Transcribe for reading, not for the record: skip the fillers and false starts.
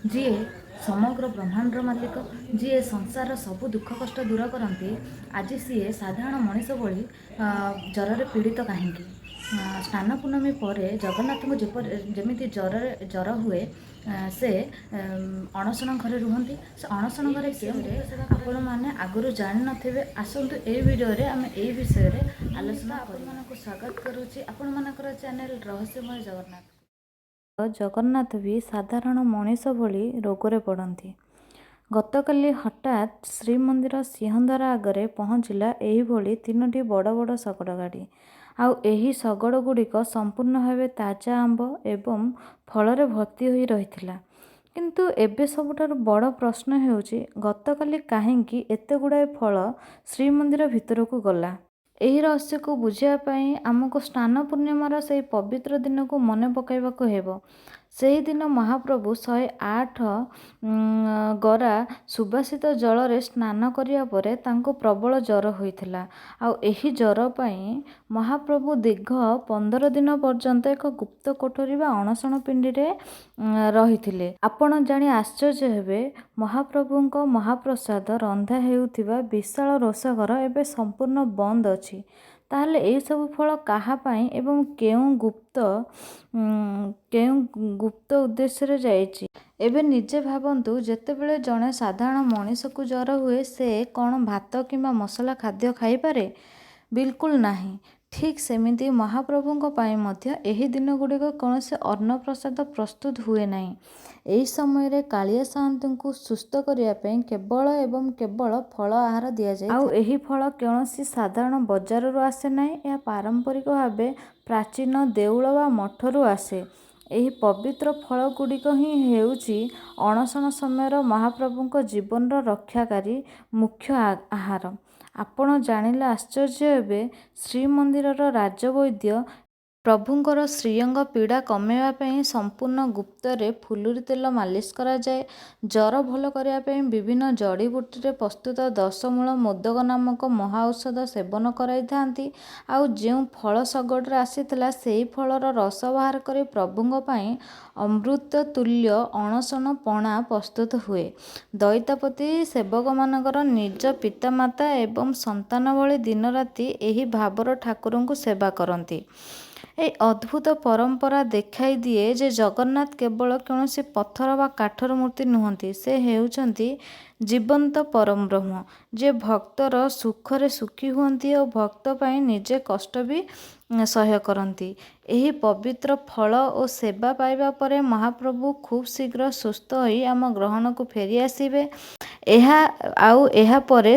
ଯିଏ ସମଗ୍ର ବ୍ରହ୍ମାଣ୍ଡର ମାଲିକ, ଯିଏ ସଂସାରର ସବୁ ଦୁଃଖ କଷ୍ଟ ଦୂର କରନ୍ତି, ଆଜି ସିଏ ସାଧାରଣ ମଣିଷ ଭଳି ଜ୍ୱରରେ ପୀଡ଼ିତ କାହିଁକି? ସ୍ନାନ ପୂର୍ଣ୍ଣମୀ ପରେ ଜଗନ୍ନାଥଙ୍କୁ ଯେପରି ଯେମିତି ଜ୍ୱରରେ ଜ୍ୱର ହୁଏ, ସେ ଅଣସଣ ଘରେ ରୁହନ୍ତି। ସେ ଅଣସଣ ଘରେ କେଉଁରେ, ଆପଣମାନେ ଆଗରୁ ଜାଣିନଥିବେ। ଆସନ୍ତୁ, ଏଇ ଭିଡ଼ିଓରେ ଆମେ ଏଇ ବିଷୟରେ ଆଲୋଚନା। ଆପଣମାନଙ୍କୁ ସ୍ୱାଗତ କରୁଛି ଆପଣମାନଙ୍କର ଚ୍ୟାନେଲ ରହସ୍ୟମୟ ଜଗନ୍ନାଥ। ଜଗନ୍ନାଥ ବି ସାଧାରଣ ମଣିଷ ଭଳି ରୋଗରେ ପଡ଼ନ୍ତି। ଗତକାଲି ହଠାତ୍ ଶ୍ରୀମନ୍ଦିର ସିଂହଦ୍ୱାର ଆଗରେ ପହଞ୍ଚିଲା ଏହିଭଳି ତିନୋଟି ବଡ଼ ବଡ଼ ଶଗଡ଼ ଗାଡ଼ି। ଆଉ ଏହି ଶଗଡ଼ ଗୁଡ଼ିକ ସମ୍ପୂର୍ଣ୍ଣ ଭାବେ ତାଜା ଆମ୍ବ ଏବଂ ଫଳରେ ଭର୍ତ୍ତି ହୋଇ ରହିଥିଲା। କିନ୍ତୁ ଏବେ ସବୁଠାରୁ ବଡ଼ ପ୍ରଶ୍ନ ହେଉଛି, ଗତକାଲି କାହିଁକି ଏତେ ଗୁଡ଼ାଏ ଫଳ ଶ୍ରୀମନ୍ଦିର ଭିତରକୁ ଗଲା? ଏହି ରହସ୍ୟକୁ ବୁଝିବା ପାଇଁ ଆମକୁ ସ୍ନାନ ପୂର୍ଣ୍ଣିମାର ସେହି ପବିତ୍ର ଦିନକୁ ମନେ ପକାଇବାକୁ ହେବ। ସେହିଦିନ ମହାପ୍ରଭୁ 108 ଗରା ସୁବାସିତ ଜଳରେ ସ୍ନାନ କରିବା ପରେ ତାଙ୍କୁ ପ୍ରବଳ ଜ୍ୱର ହୋଇଥିଲା। ଆଉ ଏହି ଜ୍ୱର ପାଇଁ ମହାପ୍ରଭୁ ଦୀର୍ଘ 15 ଦିନ ପର୍ଯ୍ୟନ୍ତ ଏକ ଗୁପ୍ତ କୋଠରୀ ବା ଅଣସଣ ପିଣ୍ଡିରେ ରହିଥିଲେ। ଆପଣ ଜାଣି ଆଶ୍ଚର୍ଯ୍ୟ ହେବେ, ମହାପ୍ରଭୁଙ୍କ ମହାପ୍ରସାଦ ରନ୍ଧା ହେଉଥିବା ବିଶାଳ ରୋଷଘର ଏବେ ସମ୍ପୂର୍ଣ୍ଣ ବନ୍ଦ ଅଛି। ତାହେଲେ ଏହିସବୁ ଫଳ କାହା ପାଇଁ ଏବଂ କେଉଁ ଗୁପ୍ତ ଉଦ୍ଦେଶ୍ୟରେ ଯାଇଛି? ଏବେ ନିଜେ ଭାବନ୍ତୁ, ଯେତେବେଳେ ଜଣେ ସାଧାରଣ ମଣିଷକୁ ଜ୍ୱର ହୁଏ, ସେ କ'ଣ ଭାତ କିମ୍ବା ମସଲା ଖାଦ୍ୟ ଖାଇପାରେ? ବିଲକୁଲ ନାହିଁ। ଠିକ୍ ସେମିତି ମହାପ୍ରଭୁଙ୍କ ପାଇଁ ମଧ୍ୟ ଏହି ଦିନଗୁଡ଼ିକ କୌଣସି ଅନ୍ନପ୍ରସାଦ ପ୍ରସ୍ତୁତ ହୁଏ ନାହିଁ। ଏହି ସମୟରେ କାଳିଆ ସାଆନ୍ତଙ୍କୁ ସୁସ୍ଥ କରିବା ପାଇଁ କେବଳ ଏବଂ କେବଳ ଫଳ ଆହାର ଦିଆଯାଏ। ଆଉ ଏହି ଫଳ କୌଣସି ସାଧାରଣ ବଜାରରୁ ଆସେ ନାହିଁ। ଏହା ପାରମ୍ପରିକ ଭାବେ ପ୍ରାଚୀନ ଦେଉଳ ବା ମଠରୁ ଆସେ। ଏହି ପବିତ୍ର ଫଳଗୁଡ଼ିକ ହିଁ ହେଉଛି ଅଣସଣ ସମୟର ମହାପ୍ରଭୁଙ୍କ ଜୀବନର ରକ୍ଷାକାରୀ ମୁଖ୍ୟ ଆହାର। ଆପଣ ଜାଣିଲେ ଆଶ୍ଚର୍ଯ୍ୟ ହେବେ, ଶ୍ରୀମନ୍ଦିରର ରାଜବୈଦ୍ୟ ପ୍ରଭୁଙ୍କର ଶ୍ରୀଅଙ୍ଗ ପୀଡ଼ା କମାଇବା ପାଇଁ ସମ୍ପୂର୍ଣ୍ଣ ଗୁପ୍ତରେ ଫୁଲୁରି ତେଲ ମାଲିସ କରାଯାଏ। ଜ୍ୱର ଭଲ କରିବା ପାଇଁ ବିଭିନ୍ନ ଜଡ଼ିବୁଟିରେ ପ୍ରସ୍ତୁତ ଦଶମୂଳ ମୋଦକ ନାମକ ମହାଔଷଧ ସେବନ କରାଇଥାନ୍ତି। ଆଉ ଯେଉଁ ଫଳ ଶଗଡ଼ରେ ଆସିଥିଲା, ସେହି ଫଳର ରସ ବାହାର କରି ପ୍ରଭୁଙ୍କ ପାଇଁ ଅମୃତ ତୁଲ୍ୟ ଅଣସଣ ପଣା ପ୍ରସ୍ତୁତ ହୁଏ। ଦଇତାପତି ସେବକମାନଙ୍କର ନିଜ ପିତାମାତା ଏବଂ ସନ୍ତାନ ଭଳି ଦିନରାତି ଏହି ଭାବର ଠାକୁରଙ୍କୁ ସେବା କରନ୍ତି। ଏହି ଅଦ୍ଭୁତ ପରମ୍ପରା ଦେଖାଇ ଦିଏ ଯେ ଜଗନ୍ନାଥ କେବଳ କୌଣସି ପଥର ବା କାଠର ମୂର୍ତ୍ତି ନୁହନ୍ତି। ସେ ହେଉଛନ୍ତି ଜୀବନ୍ତ ପରମବ୍ରହ୍ମ, ଯିଏ ଭକ୍ତର ସୁଖରେ ସୁଖୀ ହୁଅନ୍ତି ଓ ଭକ୍ତ ପାଇଁ ନିଜେ କଷ୍ଟ ବି ସହ୍ୟ କରନ୍ତି। ଏହି ପବିତ୍ର ଫଳ ଓ ସେବା ପାଇବା ପରେ ମହାପ୍ରଭୁ ଖୁବ୍ ଶୀଘ୍ର ସୁସ୍ଥ ହୋଇ ଆମ ଗହଣକୁ ଫେରି ଆସିବେ। ଏହା ଆଉ ଏହା ପରେ